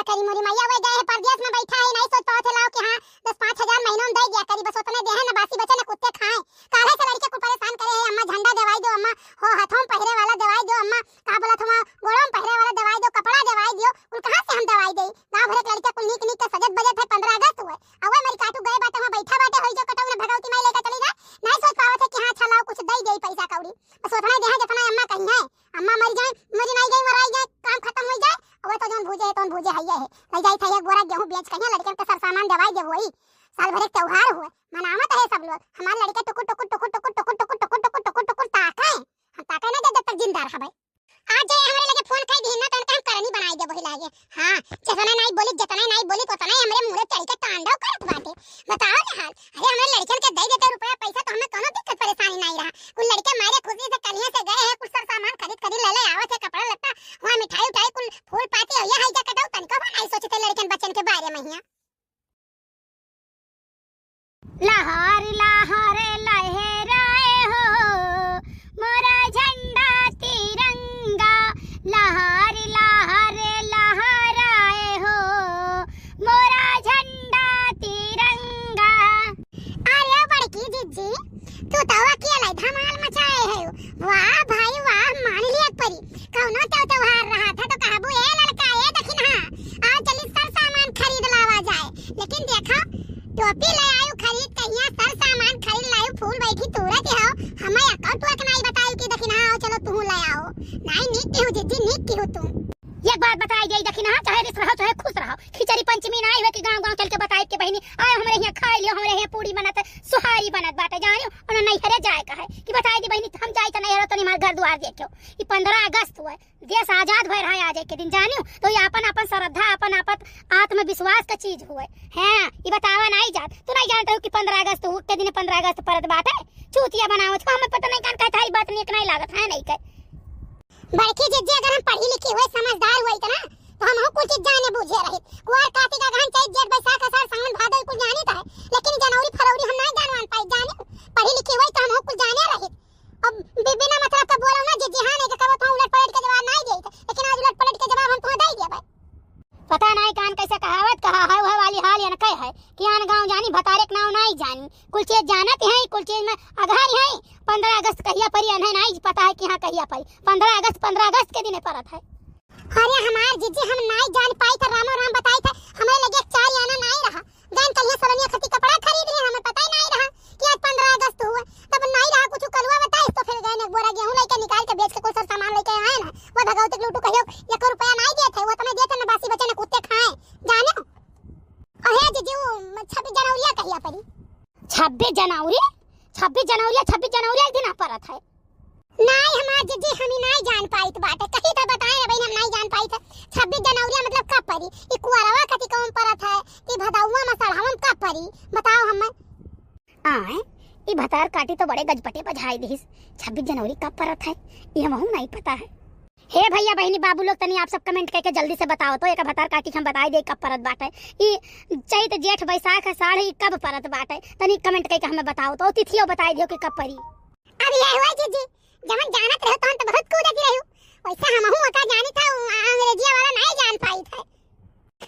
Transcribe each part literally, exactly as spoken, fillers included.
करी, मोरी मइया वही गए हैं परदेस में, बैठा है, नाहीं सोच पावत है लाओ कि हाँ, दस पाँच हजार महीनों में दे दिया करी, बस उतने देहे न बासी बचे न कुत्ते खाएँ। काल्हे से लड़िका कुल परेसान करे हैं, अम्मा झंडा देवाई देउ, अम्मा हो हथों में पहिरे वाला देवाई देउ, अम्मा का बोलत हवा, गोड़ों में पहिरे वाला देवाई देउ, कपड़ा देवाई देउ, कुल कहाँ से हम देवाई देई? गाँव भरे के लड़िका कुल नीक नीक के सजत बजत है, पन्द्रह अगस्त हुए, अउए मरी काटू गए बाटे, वहाँ बैठा बाटे, होई जो कटऊ न भगवती माई लेके चली जाए, नाहीं सोच पावत है कि हाँ, अच्छा लाओ कुछ दे देई पैसा कौड़ी, बस उतना देहे जितना अम्मा कही है, अम्मा मरी जाए, मरी नाहीं गई, मराई जाए, काम खतम होई जाए, अउए तो जौन भूजे है, तौन भूजे है, ये है, ले जाई था एक बोरा गेहूँ बेच कहिया लड़िकन के सर सामान देवाई देउ वही, साल भरे के त्योहार हुए, मनावत है सब लोग, हमार लड़िका टुकुर टुकुर ताके, हम ताके ना दे जब तक जिंदा रहबे। आज जे हमरे लगे फोन कई दिहिन ना, तो उनका हम करनी बनाई देबो ही लागे। हाँ, जतना नाई बोली, जतना नाई बोली, ओतना ही हमरे मुड़े चढ़ के तांडव करत बाटे। बताओ ना हाल। अरे, हमरे लड़िकन के दे देते रुपया पैसा, तो हमें कोनो दिक्कत परेशानी नाई रहा। कुल लड़िका मारे खुशी से कलिया से गए हैं, कुल सर सामान खरीद खरीद ले ले आवत है, कपड़ा लत्ता, वहाँ मिठाई उठाई, कुल फूल पाती, और ये है क्या कटाऊ, तनिको वो नाई सोचते लड़िकन बच्चन के बारे में हिया। लहर लहर लहराए हो मोरा झंडा तिरंगा, लहर लहर लहराए हो मोरा झंडा तिरंगा। अरे बड़की जिज्जी, तू तो अकेले धमाल मचाए है। वाह भाई वाह, मान लिया परी। कौनो त्यों-, त्योहार रहा था तो कहबू, "ए लड़का, ए दखिनहा, आओ चली सर सामान खरीद लावा जाए।" लेकिन देखो, टोपी ले आयु खरीद के, हियाँ सर सामान खरीद लायु, फूल बैठी तूरत हो, हमें अक्को टोक नाई बतायु कि दखिनहा आओ चलो तुहू ले आओ। नाई, नीक किहू जिज्जी, नीक किहू तू। एक बात बताई जाई दखिनहा, चाहे रिस रहो, चाहे खुश रहो, खिचड़ी पंचमी नाई हुए कि गाँव गाँव चल के बताई कि बहिनी, आए हमरे हियाँ खाई लियो, हमरे हियाँ पूड़ी बनत है, सुहारी बनत बाटे, जानियो, उन्हें नैहरे जाए का है कि बताई दी बहिनी, हम जाई त नैहरे, तनी हमार घर दुआर देखियो। ई पन्द्रह अगस्त हुए, देश आजाद भय रहा आज के दिन, जानियो, तो ये आपन आपन श्रद्धा, आपन आपन आत्मविश्वास का चीज हुए। हाँ, ई बतावा नाई जात, तू नाई जानत हो कि पन्द्रह अगस्त हु-, के दिन पन्द्रह अगस्त परत बाटे, चूतिया बनावत हो, हमें पता नहीं कान का थारी बात नीक नाई लागत है, नहीं कहे। बड़की जिज्जी, अगर हम पढ़ी लिखी हुए, समझदार हुए इतना, तो हमहू कुल चीज जाने बूझे रहित। कुआर, कातिक, अगहन, चैत, जेठ, बैसाख, आषाढ़, सावन, भादो, कुल जानित है, लेकिन जनवरी, फरवरी हम ना जानवान पाई। जाने, पढ़ी लिखी हुए तो हमहू कुल जाने रहित। अब बि-, बिना मतलब के बोलो ना जिज्जी, हाँ नहीं के कबो तो उलट पलट के जवाब नाई देत, लेकिन आज उलट पलट के जवाब हम तुम्हें दे देबे। पता नाई कान कैसे कहावत कहा है, वह वाली हाल यन कह है कि आन गाँव जानी, भतारे के नाव नाई जानी। कुल चीज जानत हैं, कुल चीज में अगहर हैं। पन्द्रह अगस्त कहिया परी, अनहे नाई पता है कि हाँ कहिया परी। पन्द्रह अगस्त, पन्द्रह अगस्त के दिने परत है। अरे हमार जिज्जी, हम नाई जान पाई था, रामो राम बताई था, हमरे लगे एक चार आना नाई रहा। जान कलिया सलोनिया खातिर कपड़ा खरीद लिए, हमें पता ही नाई रहा कि आज पन्द्रह अगस्त हुआ। तब नाई रहा कुछ कलुआ बताइस, तो फिर गए एक बोरा गेहूं लेके निकाल के बेच के कुल सर सामान लेके आए ना। वो भगवती के लूटू कहियो, एक रुपया नाई देत है, वो तने देत है ना, बासी बचे ना कुत्ते खाएं, जाने। अहे जिज्जी, वो छब्बीस जनवरिया कहिया परी? छब्बीस जनवरी? छब्बीस जनवरिया, छब्बीस जनवरिया एक दिन आ परत है। नाई हमार जिज्जी, हम ही नाई जान पाइत बाटे। कही तो बताए ना बहिन, हम नाई जान पाइत है। छब्बीस जनवरिया मतलब कब परी? ई कुआरवा कति कौन परत है? कि भदौआ में सड़हवन कब परी? बताओ हमें। आए, ई भतार काटी तो बड़े गजपटे बजाए दिहिस। छब्बीस जनवरी कब परत है? ई हमहू नाई पता है। हे भैया, बहिनी, बाबू लोग, तनी आप सब comment करके जल्दी से बताओ तो, एक भतार काटी के हम बताई दे कब परत बाटे। ई चैत, जेठ, बैसाख, आषाढ़, ई कब परत बाटे? तनी comment करके हमें बताओ तो, तिथियो बताई दियो कि कब परी। अब ये हुआ जिज्जी, जवन जानत रहो तहन तो बहुत कूदत रहो, वैसे हमहू ओका जानी था, उ अंग्रेजिया वाला नहीं जान पाई था।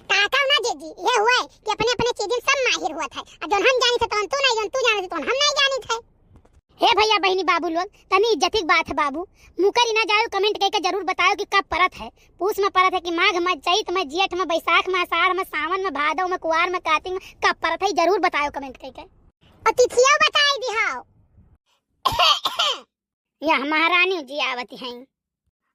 ताका ना जिज्जी, ये हुआ है कि अपने अपने चीज में सब माहिर हुआ था। अब जौन हम जानी थे तौन तू नहीं, जौन तू जानी थे तौन हम नहीं जानी थे। हे भैया, बहिनी, बाबू लोग, तनी इज्जती के बात है बाबू, मुकरी ना जाओ, comment करके जरूर बताओ कि कब परत है, पूस में परत है कि माघ में, चैत में, जेठ में, बैसाख में, आषाढ़ में, सावन में, भादव में, कुआर में, कातिक में, कब परत है, जरूर बताओ comment करके। और तिथिया बताई दिहाओ। यह महारानी जी आवत हैं।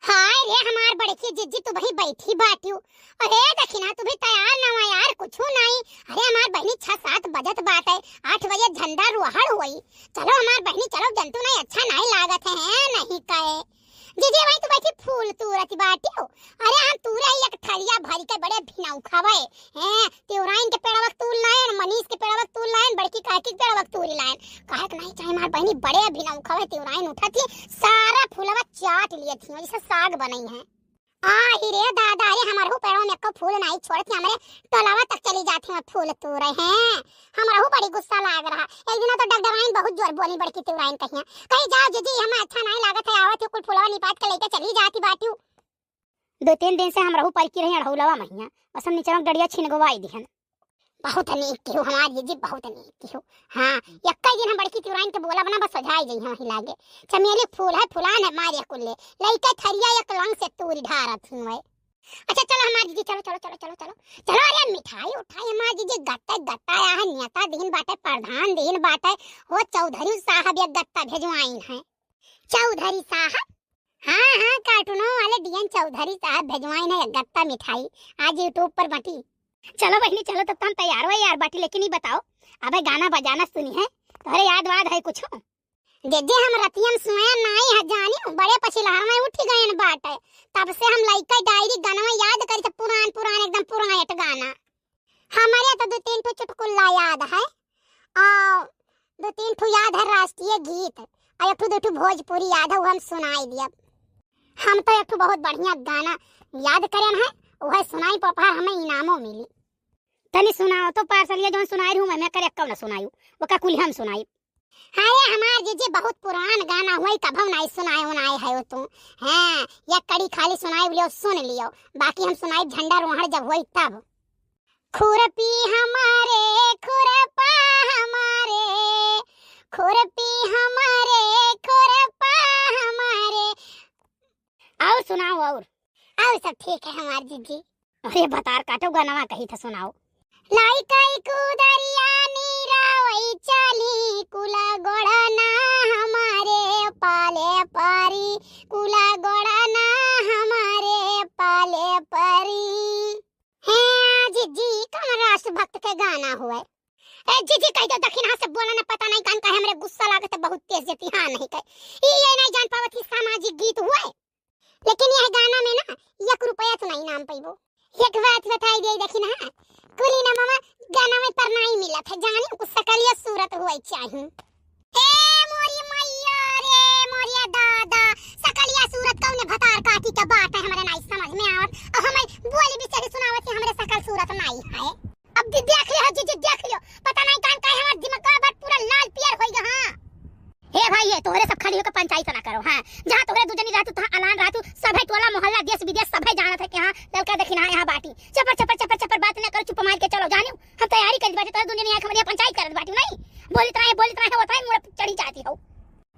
हाय रे, हमार बड़की जिज्जी, तू वही बैठी बाटियो। अरे दखिना, तू भी तैयार ना हुआ यार, कुछ नहीं। अरे हमार बहिनी, छह सात बजत बाटे, आठ बजे झंडा रोहड़ हुई। चलो हमार बहिनी, चलो, जंतु नहीं, अच्छा नहीं लागत है, हैं, नहीं कहे। जिज्जी, वही तू बैठी फूल तूरत बाटियो। अरे हम तूरे ही एक थरिया भरी के बड़े भिनौखा बे। हैं, तिउराइन के पेड़वा के तूल लायन, मनीष के पेड़वा के तूल लायन, बड़की काकी के पेड़वा के तूल लायन। काहे के नहीं चाहे हमार बहिनी, बड़े भिनौखा बे, तिउराइन उठत ही सारा फूलवा चाट लिए थी, जैसे साग बनई है। आ ही रे दादा, अरे हमरहू पेड़वा में एको फूल नहीं छोड़त ही, हमरे टोलावा तक चली जाती हैं फूल तूरे हैं। हमरहू बड़ी गुस्सा लाग रहा। एक दिन तो डगडगाइन बहुत जोर बोली बड़की तिउराइन कहिया, कही, "जाओ जिज्जी, हमें अच्छा नहीं लागत है, आवत ही कुल फूलवा निपात के लेके चली जाती बाटियो।" दो तीन दिन से हम रहू परिकी रही अढ़ौलवा महिया, बस हम निचवा डड़िया छिनगवाई दिहन। बहुत नीक किहू हमार जीजी, बहुत नीक किहू। हाँ, एक्कै दिन हम बड़की तिवराइन के बोलब ना, बस सोझाई जइहैं वही लागे। चमेली फूल है, फुलान है मारे कुल्ले। लइके थरिया एक लंग से तूरी ढारत ही हुए। अच्छा चलो हमार जीजी, चलो, चलो, चलो, चलो, चलो। चलो, अरे मिठाई उठाई हमार जीजी, गत्ता, गत्ता आया है, नेता दिन बाटे, प्रधान दिन बाटे। हो चौधरी साहब एक गत्ता भेजवाइन है। चौधरी साहब? हाँ, हाँ, कार्टूनो वाले डीएन चौधरी साहब भेजवाइन है एक गत्ता मिठाई, आज YouTube पर बंटी। चलो बहिनी, चलो, तब तो हम तैयार हुए यार बाटी, लेकिन ई बताओ, अबे गाना बजाना सुनी है, तोहरे याद वाद है कुछ? जे, जे हम रतिया में सोया नाई है जानी, बड़े पछिलहर में उठ गए बाटे, तब से हम लइका डायरी गाना याद करी, तो पुरान, पुरान, एकदम पुरान गाना। हमारे तो दो तीन ठो चुटकुल्ला याद है, और दो तीन ठो याद है राष्ट्रीय गीत, और एक ठो दो ठो भोजपुरी याद है, वो हम सुनाई दियब। हम तो एक ठो बहुत बढ़िया गाना याद करेन है, वह सुनाई, पर हमें इनामो मिली। तनी सुनाओ तो पार्सलिया, जौन सुनाई रहू मैं, मैं करे कौन सुनायू, वो का कुल हम सुनाई। अरे हमार जीजी बहुत पुरान गाना हुई, कभौ नाई सुनाए उनाए है तू। हाँ, या कड़ी खाली सुनाए लियो, सुन लियो, बाकी हम सुनाई झंडा रोहण जब हुई तब। खुरपी हमारे, खुरपा हमारे, खुरपी हमारे, खुरपा हमारे। और सुनाओ और। और सब ठीक है हमार जीजी। अरे भतार काटो, गनवा कही था सुनाओ। लाई कई कुदरिया नीरावई चली, कुला गोड़ा ना हमारे पाले परी, कुला गोड़ा ना हमारे पाले परी। हे जीजी, कौन राष्ट्रभक्त के गाना हुए? ए जीजी, कह दो दखिनहा से बोला ना, पता नहीं कान का हमरे गुस्सा लागत है बहुत तेज, जेती हाँ नहीं कहे। ई ये नहीं जान पावत ही सामाजिक गीत हुए। लेकिन यह गाना में ना एक रुपया तो नहीं नाम पैबो। एक बात बताई दे, देखी ना, कुली ना मामा गाना में पर नहीं मिलत है, जानी कुछ सकलिया सूरत हुए चाहिए। ए मोरी मैया रे, मोरिया दादा, सकलिया सूरत कौन भतार काटी के बात है, हमारे नहीं समझ में आवत। और हमें बोली भी सही सुनावत है, हमारे सकल सूरत नहीं है। अब दे-, देख लियो जीजी, देख लियो, पता नहीं कान काहे हमार दिमाग का बात पूरा लाल पियर होई गा, हाँ। हे भाई, ये तोहरे सब खाली होके पंचायत ना करो, हाँ। जहाँ तोहरे दू जनी रहतू, तहाँ अलान रहतू, सभे टोला मोहल्ला, देश विदेश सभे जानत है कि हाँ, ललका दखिनहा यहाँ बाटी। चपर, चपर, चपर, चपर बात ना करो, चुप मार के चलो, जानियो। हम तैयारी करत बाटी, तोहरे दू जनी यहाँ हमारे यहाँ पंचायत करत बाटी, नहीं? बोलित रहे, बोलित रहे, होत रहे, मुड़ चढ़ी जाती हो।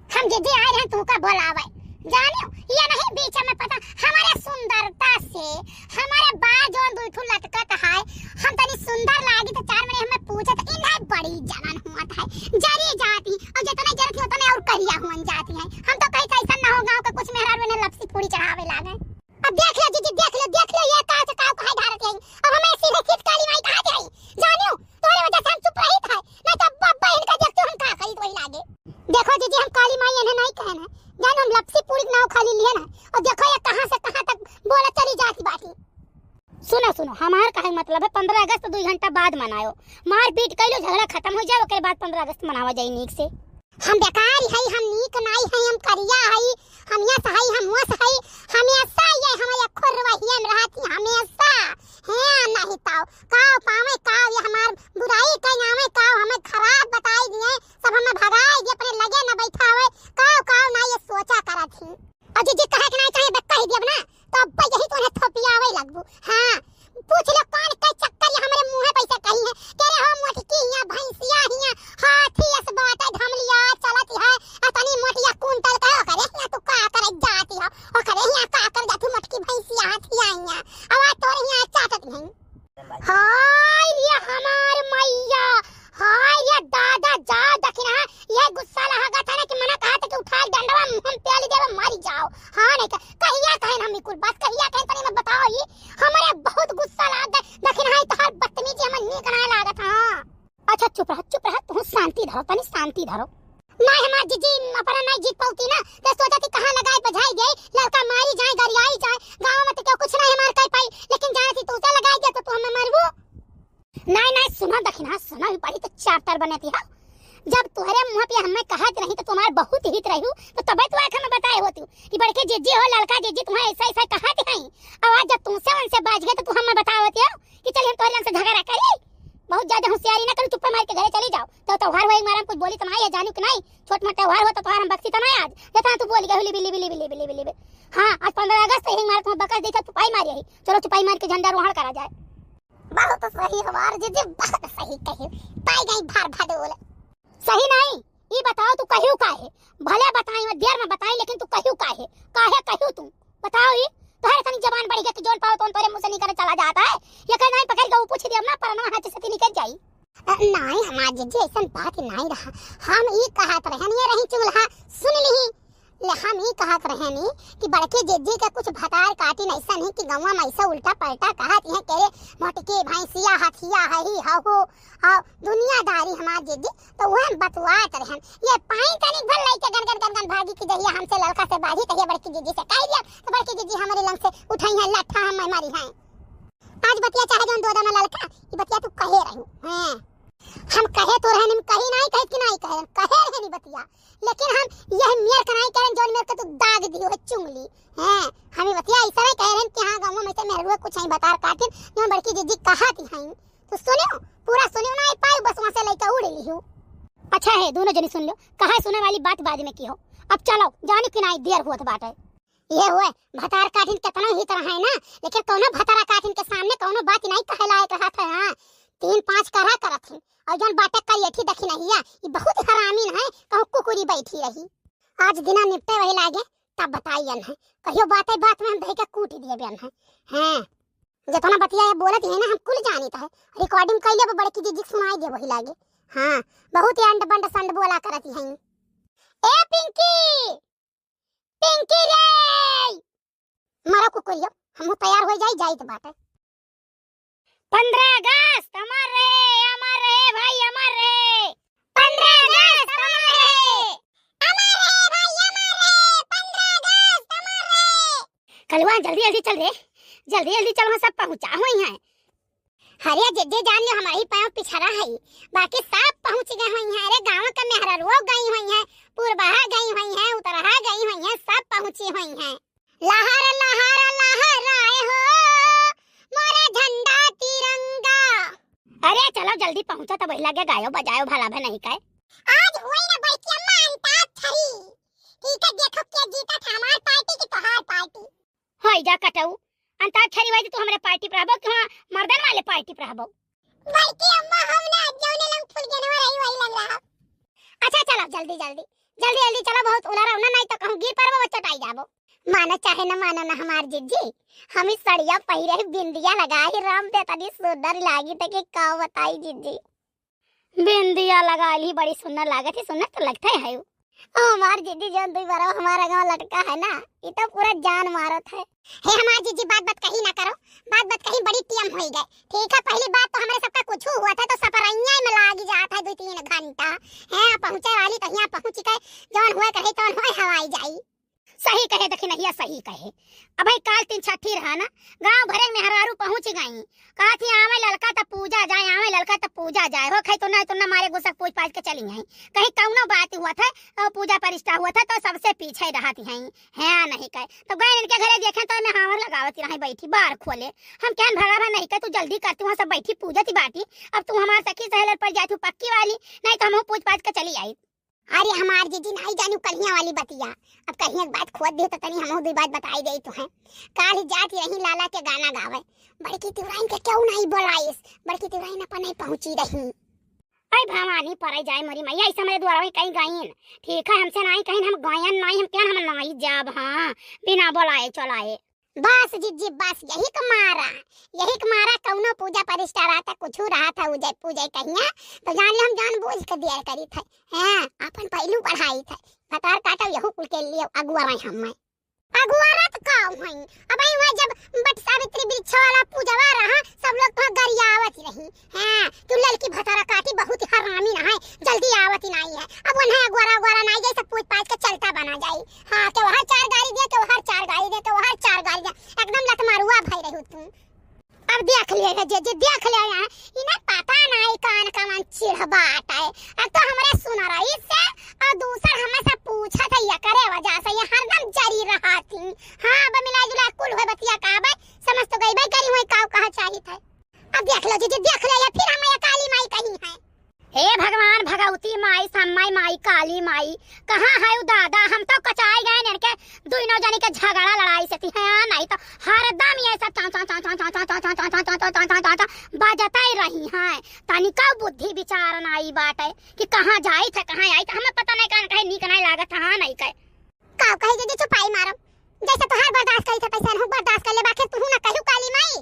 हम जीजी आए रहे तू का बोलावे। जानियो, ये नहीं बीच में पता, हमारे सुंदरता से, हमारे बाल जोन दुई ठो लटकत है, हम तनी सुंदर लागी तो चार मने हमें पूछे तो इन्हें बड़ी जलन हुआ था, जरी जाती, और जितने जरत ही उतने और करिया हुअन जाती है। हम तो कहीं कैसन ना हो गाँव के कुछ मेहरारू ने लपसी पूरी चढ़ावे लागे। अब देख लो जीजी, देख लो, देख लो, ये का से का कहे ढारत है। अब हमें सीधे सीध काली माई कहा जाई। जानियो, तोरे वजह से हम चुप रहित है, नहीं तो अब बब्बा इनका देखते हम का करी तो वही लागे। देखो जीजी, हम काली माई इन्हें नहीं कहन है, जान हम लपसी पूरी के नाव खाली लिहन है। और देखो ये कहाँ से कहाँ तक बोला चली जाती बाटी। सुनो, सुनो, हमार कहे मतलब है, पन्द्रह अगस्त दुई घंटा बाद मनायो, मारपीट कैलो, झगड़ा खत्म हो जाए, ओकरे बाद पन्द्रह अगस्त मनावा जाए नीक से। हम बेकार हई, हम नीक नाई हई, हम करिया हई, हम यस हई, हम वस हई, हमेशा ये हमारे खुरवहिया में रहती, हमेशा। हैं, नहीं ताओ, काव पावे, काव ये हमार बुराई कई आवे, काव हमें खराब बताई दिए, सब हमें भगाई दिए, अपने लगे न बैठावे, काव, काव ना ये सोचा करत ही। और जीजी कहे के नहीं चाहे, बस कह दियब ना, तो अब यही तो उन्हें थोपियावे लगबू। हाँ, पूछ लो कौन के चक्कर ये हमरे मुंह पे से कही है। के रे हो मोटकी हिया, भैंसिया हिया, हाथी अस बाटे धमलिया चलत है, अतनी मोटिया कुंटल का ओकरे हिया तू का करे जाती हो, ओकरे हिया का करे जाती मोटकी भैंसिया हाथिया हिया, अब आज तोरे हिया चाटत नहीं। हाय रे हमार मैया, हाय रे दादा, जा दखिनहा, ये गुस्सा लगा था ना कि मना कहा था कि उठा डंडवा मुंह पे ले देवे, मर जाओ। हाँ, नहीं तो कहिया कहे ना हम कुल बात, कहिया कहे तनी मत बताओ, ये हमारे बहुत गुस्सा लाग गए। दखिनहा, तोहार बदतमीजी हमर नीक ना लागत, हाँ। अच्छा चुप रह, चुप रह, तू शांति धरो, तनी शांति धरो। ना हमार जीजी अपना नहीं जीत पाती ना, तो सोचा थी कहाँ लगाए बजाई गई, लड़का मारी जाए, गरियाई जाए, गाँव में तो क्यों कुछ नहीं हमार कह पाई, लेकिन जाने थी तू उसे लगाई दिया तो तू हमें मारबू। नहीं, नहीं, सुनो दखिनहा, सुनो, ही बड़ी तो चैप्टर बने थी, हाँ। जब तुहरे मुँह पे हमें कहत रही तो तुम्हार बहुत हित रहू, तो तबे तू आके हमें बताए होती कि बड़के जीजी हो, लड़का जीजी तुम्हें ऐसा, ऐसा कहत हैं। और आज जब तुमसे उनसे बाज गए तो तू हमें बतावत हो कि चलिए हम तोहरे लंग से झगड़ा करी। बहुत ज्यादा होशियारी ना करो, चुप्पे मार के घरे चली जाओ। तो त्योहार हुए मारा हम कुछ बोली तो ना, ये जानू कि नहीं, छोट मोट त्योहार हो तो त्योहार हम बख्शी तो ना आज। ये तो तू बोली गई, लिबी, लिबी, लिबी, लिबी, लिबी। हाँ, आज पन्द्रह अगस्त है, मार तुम बकस देखा चुपाई मारी है। चलो चुपाई मार के झंडा रोहण करा जाए। बहुत सही हमार जीजी, बहुत सही कही। पाई गई भार भडोल। सही नहीं, ई बताओ तू कहियो काहे? भले बताई, मैं देर में बताई, लेकिन तू कहियो काहे? काहे कहियो तू? बताओ ई। तोहरे तनी जबान बढ़ गया कि जोन पाओ तोन तोरे मुँह से निकल चला जाता है। ये कहीं नहीं पकड़ के वो पूछ दिया ना, पर ना हाथ से निकल जाई। अ, नाई हमार जीजी, ऐसन बात नाई रहा। हम ई कहत रहन, ये रही चुगलहा, सुन लिही। ले हम ई कहत रहनी कि बड़की जीजी के कुछ भतार काटिन ऐसन ही कि गौवा में ऐसा उल्टा पलटा कहत हैं, के रे मोटकी भैंसिया हथिया है ही हहु, और दुनियादारी हमार जीजी, तो वह बतुआत रहन। ये पाई तनिक भर लइके गन गन गन गन भागी कि जहिया हमसे ललका से बाजी, तहिया बड़की जीजी से कह दिया, तो बड़की जीजी हमारे लंग से उठाई हैं लट्ठा, हम मारी हैं। आज बतिया चाहे जौन दो दाना ललका, ई बतिया तू कहे रहू। हैं। हम कहे तो रहन, हम कही नाई, कहे कि नाई कहे, कहे रहनी बतिया। लेकिन हम यह मेर का नाई करें, जौन मेर का तू दाग दियो है चुंगली। हैं। हम ई बतिया ऐसा नहीं कह रहन कि हाँ, गाँव में से मेहरुआ कुछ नहीं बता काटिन, जौन बड़की जीजी कहत हैं। तू सुनियो, पूरा सुनियो ना, पाई बस वहाँ से लेके उड़ लियो। अच्छा है, दोनों जनी सुन लो, कहा सुने वाली बात बाद में की हो। अब चलो, जाने कि नाई देर होत बाटे। ये हुए, भतार काटिन केतनो ही तरह है ना, लेकिन कौनो भतारा काटिन के सामने कौनो बात नहीं कहे लायक रहत है। हाँ, तीन पाँच करा करत हैं, और जौन बाटे करियठी दखिनहिया, ई बहुत हरामीन है, कहूँ कुकुरी बैठी रही। आज दिना निपटे वही लागे, तब बताइयन है, कहियो बाते बात में हम धई के कूट दिए बेन है। हैं, जितना बतिया ये बोलत है ना, हम कुल जानित है, recording कैले बड़की जीजी के सुनाई दे वही लागे। हाँ, बहुत ये अंड बंड संड बोला करत हैं। ए पिंकी, पिंकी रे! मारो कुकुरियो, हमहू तैयार हो जाई, जाइत बाटे। पन्द्रह अगस्त अमर रहे, अमर रहे भाई, अमर रहे। पन्द्रह अगस्त अमर रहे। अमर रहे भाई, अमर रहे। पन्द्रह अगस्त अमर रहे। कलुआ, जल्दी जल्दी चल रे, जल्दी जल्दी चल, वहाँ सब पहुँचा हुई हैं। अरे जीजी जान लियो, हमारे ही पाँव पिछड़ा है, बाकी सब पहुँच गए हुई हैं। अरे गाँव के मेहररुओ गई हुई हैं, पुरबहा गई हुई हैं, उतरहा गई हुई हैं, सब पहुँची हुई हैं। लहर लहर लहराए हो मोरा झंडा तिरंगा। अरे चलो जल्दी पहुँचो, तब वही लगे गायो बजायो भला भे नहीं कहे। आज होई ना बड़की अम्मा अंताक्षरी, ठीक है, देखो के जीता था, हमार पार्टी की तोहार पार्टी। होई जा कटऊ, अंताक्षरी वाली तू हमरे पार्टी पर रहबो कि हाँ मर्दन वाले पार्टी पर रहबो? बड़की अम्मा हम ना जौने लंग फुलगेनवा रही वही लंग रहा। अच्छा चलो जल्दी जल्दी, जल्दी जल्दी चलो, बहुत उलरा ना, नहीं तो कहूँ गिर पड़बो, चटाई जाबो। मानो चाहे न मानो ना हमार जीजी, हम इस सड़िया पहिरे ही बिंदिया लगाए ही राम दे तनी सुंदर लागी थे कि का बताई जीजी। बिंदिया लगाइल ही बड़ी सुंदर लागत ही, सुंदर तो लगते है। ओ हमार जीजी जौन दुई बरवा हमार अगवा लटका है ना, ई तो पूरा जान मारत है। हे हमार जीजी बात बात कही ना करो, बात बात कही बड़ी टीएम होई गए। ठीक है, पहली बात तो हमरे सबका कुछ हुआ था तो सपरैया में लागी जात है दो तीन घंटा। हैं, पहुँचे वाली तो यहाँ पहुँच गए, जौन हुए कहे तौन हुए हवाई जाई। सही कहे दखिनहिया, सही कहे। अबे काल तीन छठी रहा ना, गाँव भरे मेहरारू पहुँच गई। कहत ही, "आवे ललका त पूजा जाए, आवे ललका त पूजा जाए।" हो खाई तो ना, तो ना मारे गुस्सा पूछ पाछ के चली आई। कहीं कौनो बात हुआ था, और पूजा प्रतिष्ठा हुआ था, तो सबसे पीछे रहत हैं। हैं नहीं कहे। तो गए इनके घरे देखे, तो मैं हावर लगावत रही बैठी, बार खोले। हम कहन, "भगा भा नहीं कहे, तू जल्दी करती, वहाँ सब बैठी पूजत ही बाटी। अब तू हमार सखी सहेलर पर जाती हूँ पक्की वाली, नहीं तो हम पूछ पाछ के चली आई।" अरे हमार जीजी नाई जानू कलिया वाली बतिया। अब कहीं एक बात खोद दे तो तनी हमहू दुई बात बताई दे तो हैं। काल ही जात रही लाला के गाना गावे। बड़की तिवराइन के क्यों नहीं बोलाइस? बड़की तिवराइन अपन नहीं पहुँची रही। आई भवानी परे जाए मोरी मैया, ऐसे हमरे द्वारा में कहीं गाइन। ठीक है, हमसे नाई कहीं हम गायन नाई, हम क्या हम नाई जाब, हाँ, बिना बोलाए चलाए। बस जीजी बस, यही क मारा, यही क मारा कौनो पूजा प्रतिष्ठा रहा था, कुछ रहा था उजय पूजय कहिया, तो जान ले हम जान बूझ के देर करी थे। हैं, अपन पहलू बढ़ाई थे, भतार काटो यहू कुल के लिए अगुआ रहे हम। अगुआ रत का हुई, अब आई हुआ जब बट सावित्री वृक्ष वाला पूजवा रहा, सब लोग तो गरियावत रही। हाँ, तू ललकी भतारा काटी बहुत ही हरामी ना है, जल्दी आवत ही नाई है। अब उन्हें अगुआरा अगुआरा नाई जाए, सब पूछ पाछ के चलता बना जाई। हाँ, के वहाँ चार गाड़ी दिया, के वहाँ चार गाड़ी दिया, के वहाँ चार गाड़ी दिया, एकदम लतमारुआ भई रहू तू। अब देख ले रे जीजी, देख ले यहाँ, इन्हें पता नाई कान कवन चिढ़ बाटे। अब तो हमरे सुनरई से और दूसर हमें सब पूछत है, ये करे वजह से ये हरदम जरी रहती। हाँ, अब मिला जुला कुल हुए बतिया का बे, समझ तो गई बे, करी हुई काव कहा चाहित है। अब देख लो जीजी, देख लो, ये फिर हमें ये काली माई कही है। ए भगवान, भगवती माई, सम्माई माई, काली माई, कहाँ है उ दादा? हम तो कचाई गए इनके दुइनो जनी के झगड़ा लड़ाई से। ती हैं, नहीं तो हरदम ये सब चां, चां, चां, चां बजते ही रही हैं। तनिको बुद्धि विचार नाई बाटे कि कहाँ जाई थे, कहाँ आई थे, हमें पता नहीं, कान कहे नीक नहीं लागत है, हाँ नहीं कहे। काव कही जीजी, चुपाई मारो, जैसे तोहार बर्दाश्त करी थे, तैसे हम बर्दाश्त कर ले, बाकी तू ना कहू काली माई।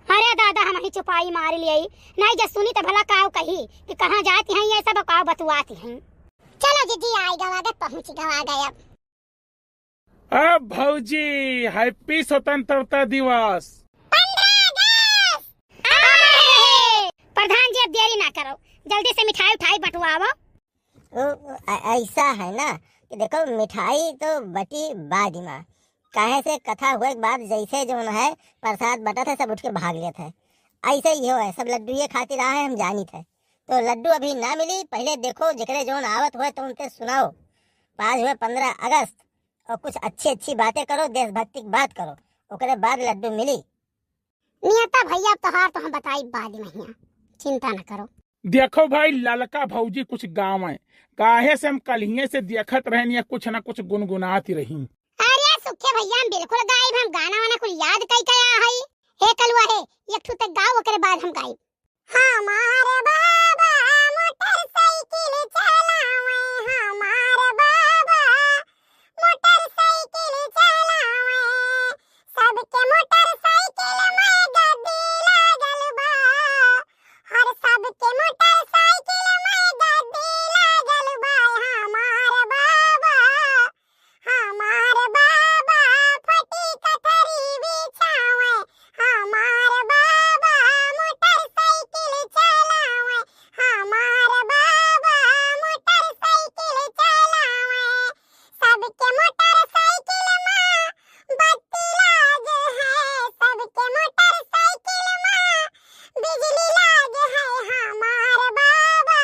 अरे दादा, हम ही चुपाई मार लिए, नहीं जे सुनी तो भला काव कही कि कहाँ जाती हैं ये सब, काव बतुआती हैं। चलो जीजी, आई गवा गए, पहुँच गवा गए अब। अब भौजी, happy स्वतंत्रता दिवस। पंद्रह अगस्त। अरे, प्रधान जी, अब देरी ना करो, जल्दी से मिठाई उठाई बंटवाओ। ओ, ऐ-, ऐसा है ना कि देखो, मिठाई तो बटी बाद में, काहे से कथा हुए के बाद जैसे जौन है प्रसाद बटत है, सब उठ के भाग लेत है। ऐसे ही हो है, सब लड्डू ये खातिर आए हैं, हम जानित है। तो लड्डू अभी ना मिली, पहले देखो जेकरे जौन आवत होए तो उनके सुनाओ। आज हुए पंद्रह अगस्त, और कुछ अच्छी अच्छी बातें करो, देशभक्ति की बात करो, ओकरे बाद लड्डू मिली। नियता भैया, अब तोहार तो हम बताई बाद में हियाँ, चिंता न करो। देखो भाई, ललका भौजी कुछ गावे, काहे से हम कल्हिये से देखत रहन, या कुछ ना कुछ गुनगुनाती रही। अरे सुखे भैया, हम बिल्कुल गाइब, हम गाना वाना कुल याद कई कया हई। हे कलुआ हे, एक ठू तक गाओ, ओकरे बाद हम गाइब। हमार बाबा मोटरसाइकिल चलावे, हमार बाबा मोटरसाइकिल चलावे, सबके मोटरसाइकिल में गद्दी लागल बा, हर सबके मोटरसाइकिल में गद्दी लागल बा, हमार बाबा हमार बाबा फटी कथरी बिछावे, हमार बाबा मोटरसाइकिल चलावे, हमार बाबा मोटरसाइकिल चलावे। सबके मोटरसाइकिल मा बत्ती लाग है, सबके मोटरसाइकिल मा बिजली लाग है, हमार बाबा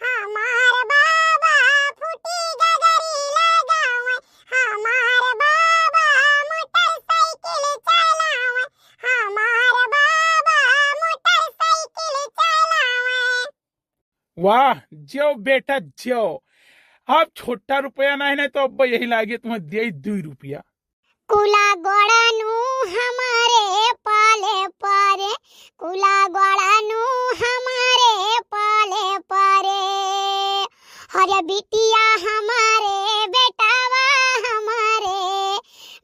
हमार बाबा फूटी गगरी लगावे, हमार बाबा मोटरसाइकिल चलावे, हमार बाबा मोटरसाइकिल चलावे। वाह, ज्यो बेटा ज्यो। अब छोटा रुपया नहीं, नहीं तो अब यही लागे तुम्हें दे दुई रुपया। कुला गोड़ानू हमारे पाले पारे, कुला गोड़ानू हमारे पाले पारे। हरे बिटिया हमारे बेटावा हमारे,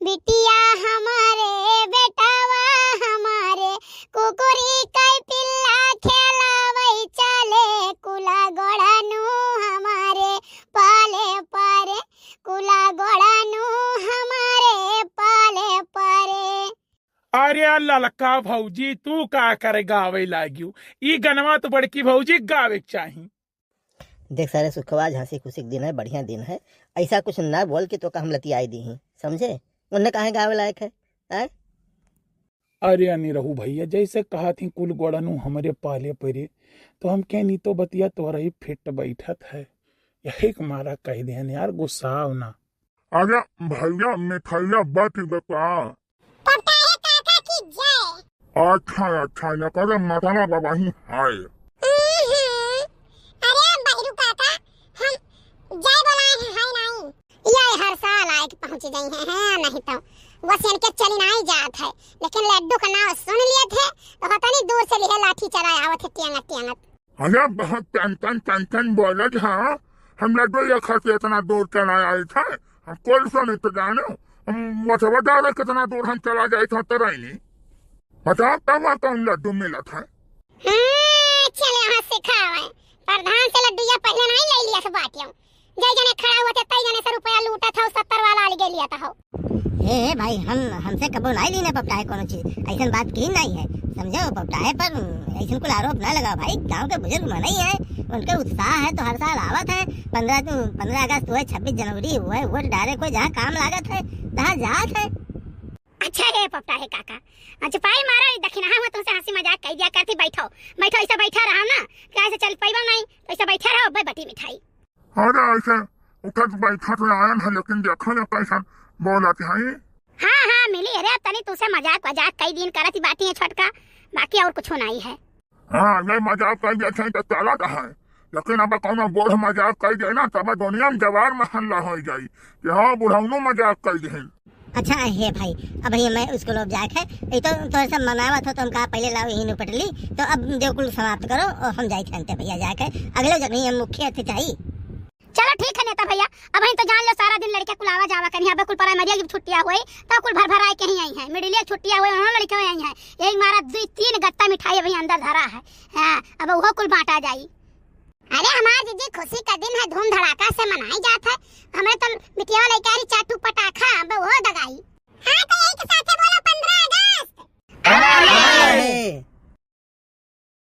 बिटिया हमारे बेटावा हमारे, कुकुरी कई पिल्ला खेलावई चले, कुला गोड़ानू हमारे पाले पारे, कुला गोड़ानू हमारे पाले पारे। अरे ललका भौजी, तू का करे गावे लाग्यू? ई गनवा तो बड़की भौजी गावे के चाही। देख सारे सुखवा, आज हंसी खुशी के दिन है, बढ़िया दिन है, ऐसा कुछ ना बोल के तो का हम लतियाई दी ही, समझे? उन्हें काहे गावे लायक है, हैं? अरे अनिरहू भैया, जैसे कहा थी कुल गोड़ानू हमरे पाले परे, तो हम कहनी तो बतिया तोहरा ही फिट बैठत है, यही के मारा कह देहन यार, गुस्साव ना। अरे भैया, मिठाइया बच गए का? पप्पा हे काका की जय। अच्छा, अच्छा, ये करे मटना बाबा ही है। हम्म, अरे बहरू काका, हम जय बोलाए हैं, है नहीं? ये हर साल आए के पहुँच गई हैं, हैं, नहीं तो बस इनके चली नहीं जात है, लेकिन लड्डू का नाम सुन लिए थे, तो पता नहीं दूर से लिए लाठी चला आवत है, टियांगत, टियांगत। अरे बहुत टेंशन, टेंशन बोलत है, हम लड्डू ये खा के इतना दूर चला आए थे, हम कौन सा नहीं तो जानो, हम बचवा डाले कितना दूर हम चला जाए थे, तो रही नहीं। बताओ, तब कौन लड्डू मिला था? हाँ, चले यहाँ सिखावे। प्रधान से लड्डू या पहले नहीं ले लिया था बाटियों। जय जने खड़ा हुआ थे, तई जने से रुपया लूटा था, सत्तर वाला अलगे लिया था हो। ए, ए भाई, हम, हमसे कबो नहीं लीने पपटाहे कोनो चीज, ऐसन बात की नहीं है, समझो? पपटाहे पर ऐसन कुल आरोप ना लगाओ भाई, गांव के बुजुर्ग मनई है, उनके उत्साह है तो हर साल आवत है। पंद्रह, पंद्रह अगस्त हुए, छब्बीस जनवरी हुए, वोट डारे कोई जहाँ काम लागत है, तहाँ जात है। अच्छा हे पपटाहे काका, अच्छा पाई मारो, ई दखिनहा हुआ तुमसे हंसी मजाक कह दिया करती, बैठो, बैठो, ऐसा बैठा रहा ना, कैसे चल पैबो नहीं, तो ऐसा बैठा रहो, अब्बे बटी मिठाई। अरे ऐसे उठत बैठत आयन है, लेकिन देखो ना कैसन बोलत है। हाँ, हाँ, मिली, अरे तनी तुमसे मजाक वजाक कई दिन करत ही बाटी है छोटका, बाकी और कुछ नहीं है। हाँ, ये मजाक कई दिन से तो चलत है, लेकिन अब कौनो बूढ़ मजाक कइ दे ना, तब दुनिया में जवार महल्ला होइ जाई कि हाँ, बुढ़ौनो मजाक कइ देहिन। अच्छा हे भाई, अब ये मैं स्कूल अब जाए है, ये तो तोहरे सब मनावत हो, तो हम कहा पहले लाओ यहीं निपट ली, तो अब जो कुल समाप्त करो और हम जाए थे अंते भैया जाए है, अगले जगह हम मुख्य अतिथि चाहिए। चलो ठीक है नेता भैया, अब हम तो जान लो सारा दिन लड़के कुल आवा जावा करिहैं, अब कुल प्राइमरी की छुट्टियाँ हुई तो कुल भर भर आए कहीं आई हैं, मिडिल की छुट्टियाँ हुई उन्होंने लड़के आई हैं, यही मारा दो तीन गत्ता मिठाई अभी अंदर धरा है। हाँ, अब वो कुल बांटा जाई। अरे हमार जीजी, खुशी का दिन है, धूम धड़ाका से मनाई जात है। हमरे तो बिटिया वाले